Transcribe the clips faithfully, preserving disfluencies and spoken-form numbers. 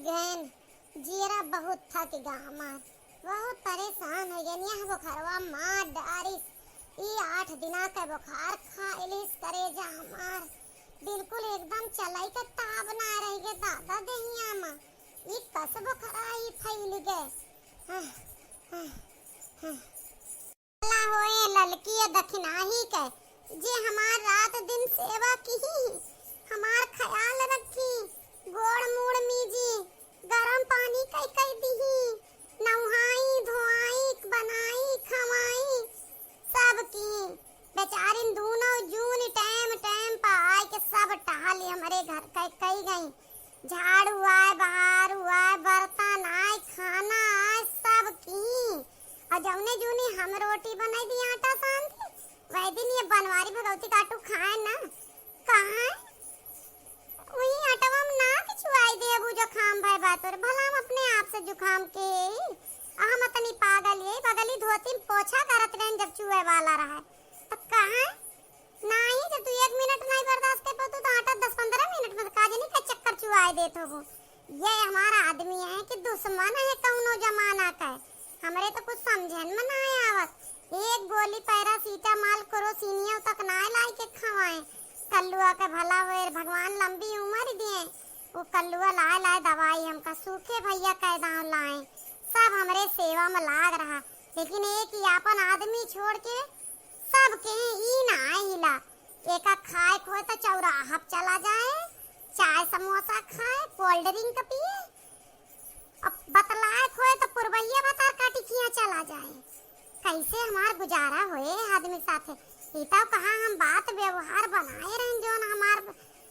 गैन, जियरा बहुत थक गा हमार, बहुत परेशान होइ गैन। यह बुखारवा मार डारिस, ई आठ दिना के बुखार खा इलिस करेजा हमार, बिल्कुल एकदम चलाई के ताब ना रहि गे दादा देहिया मा। ई कस बुखारा ई फैल गे। हाँ, हाँ, हाँ। भला होए ललकी या दखिनाही के, जे हमार रात दिन सेवा किही, हमार ख्याल रखी, गोड़ मूड़ मीजी, गरम पानी कई कई दिही, नउहाई, धोआई, बनाई, खवाई, सब की। बेचारिन दूनो जून टाइम टाइम पर आए के सब टहल हमरे घर के कई गई। झाड़ू आए, बहारू आए, बर्तन आए, खाना आए, सब की। और जौने जूनी हम रोटी बनाई दी आटा सान दी, वही दिन ये बनवारी भगवती काटू खाए ना। कहाँ? वही आटवा में नाक चुआई देबू, जुकाम भय बा तोर। भला हम अपने आप से जुकाम के ही? आ हम तनी पागल ये, बगली धोती में पोछा करत रहन जब चुए वाला रहे। तो कहाँ? नाही, जब तू एक मिनट नाही बर्दाश्त कर पातू, तो आटा दस पन्द्रह मिनट में का जानी का चक्कर चुआए देत होबो। ये हमारा आदमी है कि दुश्मन है कौनो जमाना का है? हमरे तो कुछ समझन में ना आवत। एक गोली पैरासीटामोल क्रोसिनियो तक ना लाई के खवाए। कल्लुआ के भला होए, भगवान लंबी उम्र दिए। वो कल्लुआ लाए लाए दवाई हमका सूखे भैया कह दाव लाए। सब हमरे सेवा में लाग रहा, लेकिन एक ही आपन आदमी छोड़ के सबके ई ना हिला। एका खाए खोए तो चौराहा पे चला जाए, चाय समोसा खाए, कोल्ड ड्रिंक पिए, अब बतलाए खोए तो पुरबैया भतार काटी किहाँ चला जाए। कैसे हमार गुजारा होए आदमी साथे? ई तो कहा हम बात व्यवहार बनाए रहन, जौन हमार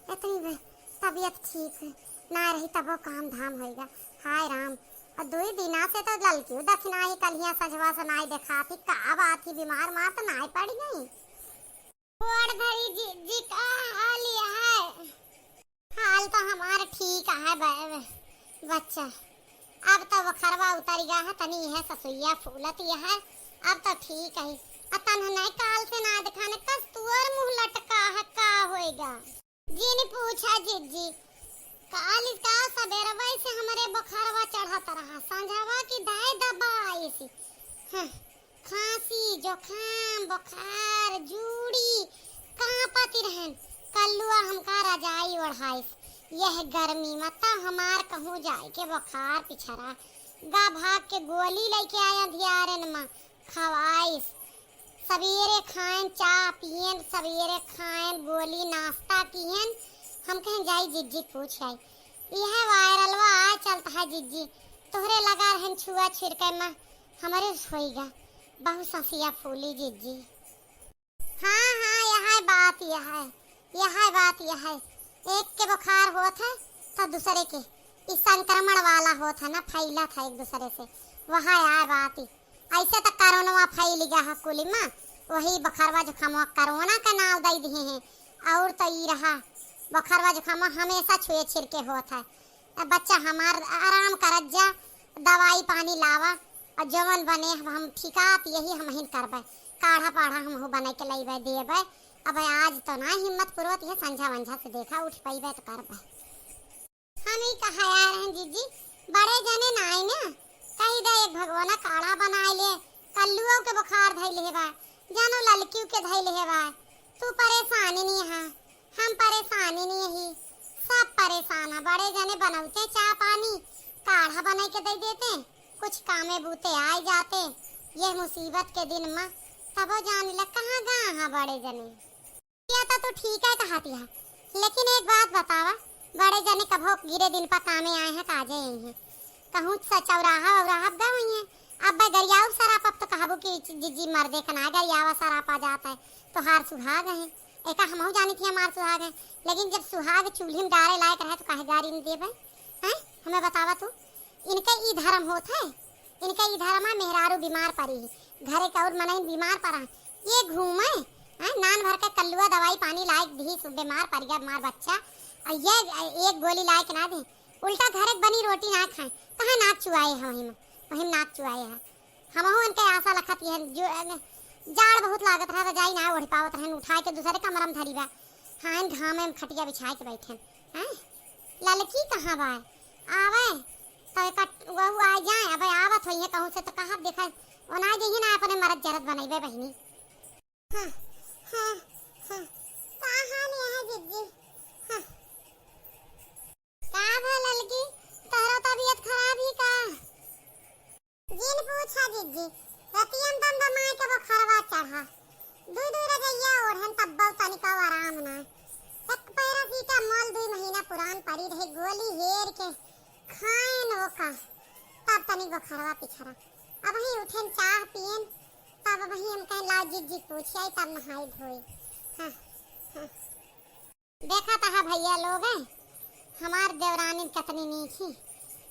इतनी तबीयत ठीक ना रही तबो काम धाम होएगा। हाय राम, और दुई दिना से तो ललकियो दखिनाही कलिया सजवा से नाई देखात ही, का बात ही, बीमार मार तो नाई पड़ गई? गोड़ धरी जिज्जी, का हाल है? हाल तो हमार ठीक है ब-, बच्चा, अब तो बुखरवा उतर गया है, तनी यह ससुइया फूलत यह है, अब तो ठीक है। अ तन्हने काल से ना दिखाने, कस तुअर मुँह लटका है, का होएगा? जिन पूछा जिज्जी, काल का सबेरवा से हमरे बुखरवा चढ़त रहा, संझवा की दाई दबा आइसी। हाँ, खांसी, जुकाम, बुखार, जूड़ी कांपति रहन। कल्लुआ हमका रजाई ओढ़ाइस। यह गर्मी में त हमार कहूँ जाए के बुखार पिछरा। गा भाग के गोली लइके आए अंधियारन में, खवाइस। सबेरे खाएन, चाह पियन, सबेरे खाएन, गोली नाश्ता कियन। हम कहेन जाई जिज्जी पूछ आई। यह वायरलवा आ चलत है जिज्जी, तोहरे लगा रहन छुआ छिड़के में हमरे होइगा, बहुत ससिया फूली जिज्जी। हाँ, हाँ, यह बात, यह, यह बात, यह। एक के बुखार होत है, तो दूसरे के, ई संक्रमण वाला होत है ना, फैलत है एक दूसरे से, वह यह बात ही। ऐसे तो कोरोनवा फैल गया है कुली में, वही बुखारवा जुकामवा कोरोना का नाम दे दिए हैं, और तो ई रहा बुखारवा जुकामवा हमेशा छुए छिड़के होत है। अब बच्चा हमार आराम करत जा, दवाई पानी लावा, और जवन बने हम, हम ठिकात यही हमहिन करबे। काढ़ा पाढ़ा हमहू बने के लइबे, देबे। अब आज तो ना हिम्मत पुरवत है, संझा वंझा से देखा उठ पइबे तो करबे। हम ही कहा यार हैं जिज्जी, बड़े जने ना आई ना, कही दे एक भगवाना काढ़ा बनाए ले, कल्लुओ के बुखार धइले बा, जानो ललकियों के धइले बा, तू परेशान ही नहीं है। हम परेशान ही नहीं ही, सब परेशान है। बड़े जने बनौते चाह पानी, काढ़ा बनाई के दे देते, कुछ कामे बूते आए जाते। ये मुसीबत के दिन में तबो जान ल कहाँ गा हाँ बड़े जने। या तो तू ठीक है कहती है, लेकिन एक बात बतावा, बड़े जने कभो गिरे दिन पर कामे आए हैं, काजे आई हैं, कहूँ स-, चौराहा उराहा गए हुई हैं, अब गरियाऊ सराप, अब तो कहबू कि जिज्जी मर्दे का ना गरियावा सराप आ जाता है, तोहार सुहाग है। एका हमहू जानी थी हमार सुहाग है, लेकिन जब सुहाग चूल्ही में डारे लायक रहे तो काहे गारी में देबे? हैं? हमें बतावा तू। इनके ई धर्म होत है, इनके ई धर्म है, मेहरारू बीमार परी है, घरे के और मनई बीमार परा है, ये घूमे, हैं? नान भर के कल्लुआ दवाई पानी लायक दी, बीमार पड़ गया हमार बच्चा, और ये एक गोली लायक ना दी, उल्टा घरे के बनी रोटी ना खाए, कहाँ नाक चुआए है वहीं में, वहीं में नाक चुआए है। हमहू इनके आशा लखत यहन, जो, अ, जाड़ बहुत लागत रहा, रजाई ना ओढ़ पावत रहन, उठाए के दूसरे कमरा में धरी बा। हाँ, घामे में खटिया बिछाए के बैठन। हैं? ललकी कहाँ बा? आवे, तो एक वहू आ जाए, अबे आवत होइहे कहूँ से तो कहा देखा, ओनाइ जइहे ना अपने मरद जरद बनइबे बहिनी। हाँ, हाँ, हाँ। का हाल है जिज्जी? हाँ। का भा ललकी, तोहरा तबीयत खराब ही का? जिन पूछा जिज्जी, रतिया में दमदमाए के बोखरवा चढ़ा। दुइ दुइ रजइया ओढ़न तब्बो तनिको आराम ना। एक पैरासिटामोल दुइ महीना पुरान पड़ी रहे, गोली हेर के खाएन ओका, तब तनी बोखरवा पिछरा। अबहीं उठेन चाह पिएन, तब अबहीं हम कहेन लाओ जिज्जी पूछी आई, तब नहाई धोई। हाँ, हाँ। देखा तहा भइया लोग, हमार देवरानिन कतनी नीक ही,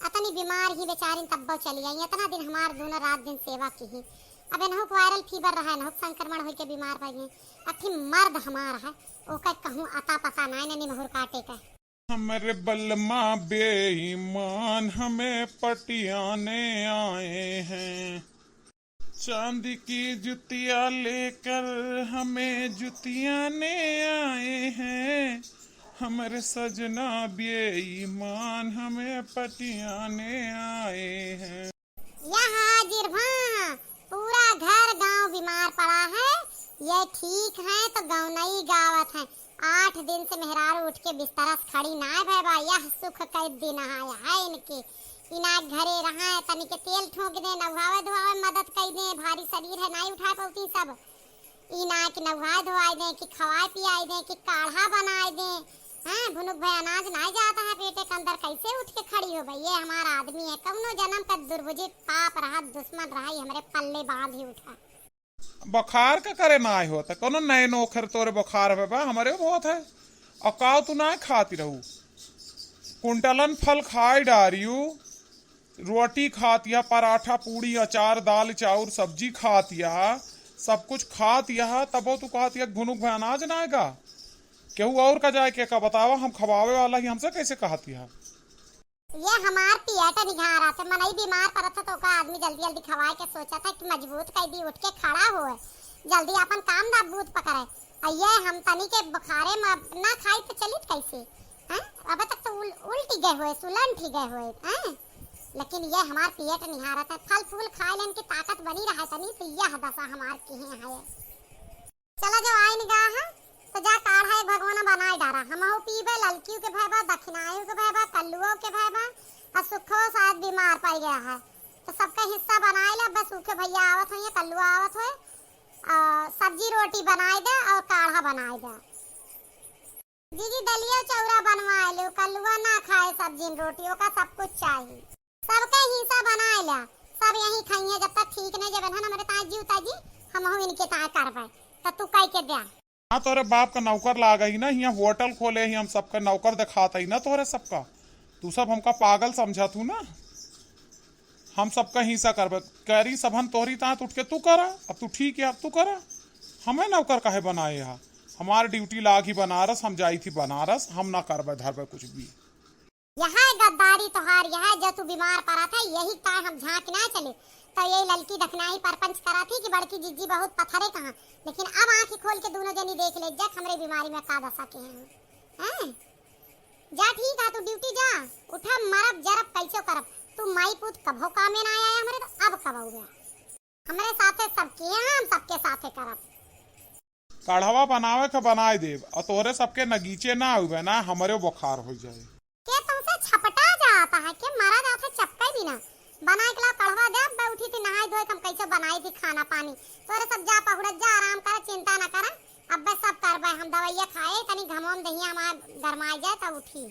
अतनी बीमार ही बेचारिन तब्बो चली आई, अतना दिन हमार दूनो रात दिन सेवा किही। अब एनहू के viral fever रहा, एनहू के संक्रमण होइके बीमार पड़ गई। अथी मर्द हमार है, ओके कहूँ अता पता नाय न निमहुर काटे का। हमरे बलमा बेईमान हमें पटियाने आए हैं। चांदी की जुतिया लेकर हमें जुतियाने आए हैं, हमरे सजना बेईमान हमें पटियाने आए हैं। यह हाजिर भा, पूरा घर गांव बीमार पड़ा है, ये ठीक है तो गौनई गावत है। आठ दिन से मेहरारू उठ के बिस्तरा से खड़ी नाय भय बा, यह सुख कै दिन आया है इनके। इनाक घरे रहा है, तनी के तेल ठोंक दे, नहावे धोआवे मदद कई दे, भारी शरीर है, नाई उठा पौती सब। इनाक नहाए धोआए दे, कि खवाए पियाए दे, कि काढ़ा बनाए दे। हैं, भुनुक भय अनाज नाय जाता है पेटे के अंदर, कैसे उठ के खड़ी हो गई? ये हमारा आदमी है, कौनो जन्म का दुर्बुझी पाप रहा, दुश्मन रहा, ये हमरे पल्ले बांध ही उठा। बुखार का करे नाय होत है, कौनो नए नोखर तोरे बुखार हवे बा, हमरे बहुत है। और काव तू नाय खाती रहू, कुंटलन फल खाए डारियू, रोटी खातिया, पराठा, पूड़ी, अचार, दाल, चाउर, सब्जी खातिया, सब कुछ खातिया, तबो तू कहतिया भुनुक भय अनाज नाय गा। केहू और का जाए के का बतावा, हम खवावे वाला ही, हमसे कैसे कहतिया? ये हमार पेट निहारत है, मनई बीमार पड़त है तो ओका आदमी जल्दी जल्दी खवाए के सोचत है कि मजबूत कैदी उठ के खड़ा होए, जल्दी अपन काम धाम बूत पकड़े। आ ये हम तनी के बुखारे में ना खाई तो चलित कैसे? हैं? अबे तक तो उल-, उल्टी गए होए, सुलंठी गए होए, हैं? लेकिन ये हमार पेट निहारत है, फल फूल खाए लेन की ताकत बनी रहे तनी, तो यह दशा हमार किहे है। चला जो आइन गा है, तो जा काढ़ा एक भगोना बनाए डारा। हमहू पीबे, ललकियो के भय बा, दखिनाइयो के भय बा, कल्लुओ के भय बा, और सुखो शायद बीमार पड़ गया है, तो सबका हिस्सा बनाए ले। बस उके भैया आवत होइहे, कल्लुआ आवत होए, और सब्जी रोटी बनाए दे और काढ़ा बनाए दे। जीजी दलिया चौरा बनवाए ले, कल्लुआ ना खाए सब्जी रोटी, ओका सब कुछ चाहिए। सबके हिस्सा बनाए ला, सब यही खाइए, जब तक ठीक नहीं जब ना हमरे ताए जीव ताए जी, हमहू इनके ताए करबे, तो तू कह के दे। हाँ, तोरे बाप का नौकर लाग ही ना, हियाँ होटल खोले ही, हम सबका नौकर दिखात ही ना तोरे सबका, तू सब हमका पागल समझत हूँ ना, हम सबका हिस्सा करबे, करी सबहन तोहरी ताए उठ के तू करा, अब तू ठीक है, अब तू करा, हमें नौकर काहे बनाए हा, हमार ड्यूटी लाग ही बनारस, हम जाई थी बनारस, हम ना करबे धरबे कुछ भी। यह गद्दारी तोहार, यह जो तू बीमार पड़ा था, यही ताए हम झांक ना चले। तो ये ललकी दखनाही परपंच करा थी कि बड़की जिज्जी बहुत पथरे कहाँ, लेकिन अब आँखी खोल के दोनों जनी देख ले, जक हमरे बीमारी में का दशा के हैं। हैं? जा ठीक है, तू ड्यूटी जा, उठा मरब जरब कैसो करब, तू माई पूत कभो कामे ना आया हमरे, तो अब कब आऊगा? हमरे साथे सब किहे हैं, हम सबके साथे करब। काढ़वा बनावे के बनाए देब, और तोहरे सबके नगीचे ना आवे ना, हमरे बुखार हो जाए। के तुमसे छपटा जाता है, के मरा जाता है चपकाई भी ना। बनाए के लाओ काढ़वा दे, अब उठी थी नहाई धोए, हम कैसे बनाई थी खाना पानी। तोहरे सब जा पहुड़त जा, आराम करे, चिंता ना करे। अब बस सब करबे, हम दवाइया खाए, तनी घमोम दहिया हमार गरमाए जाए तब उठी।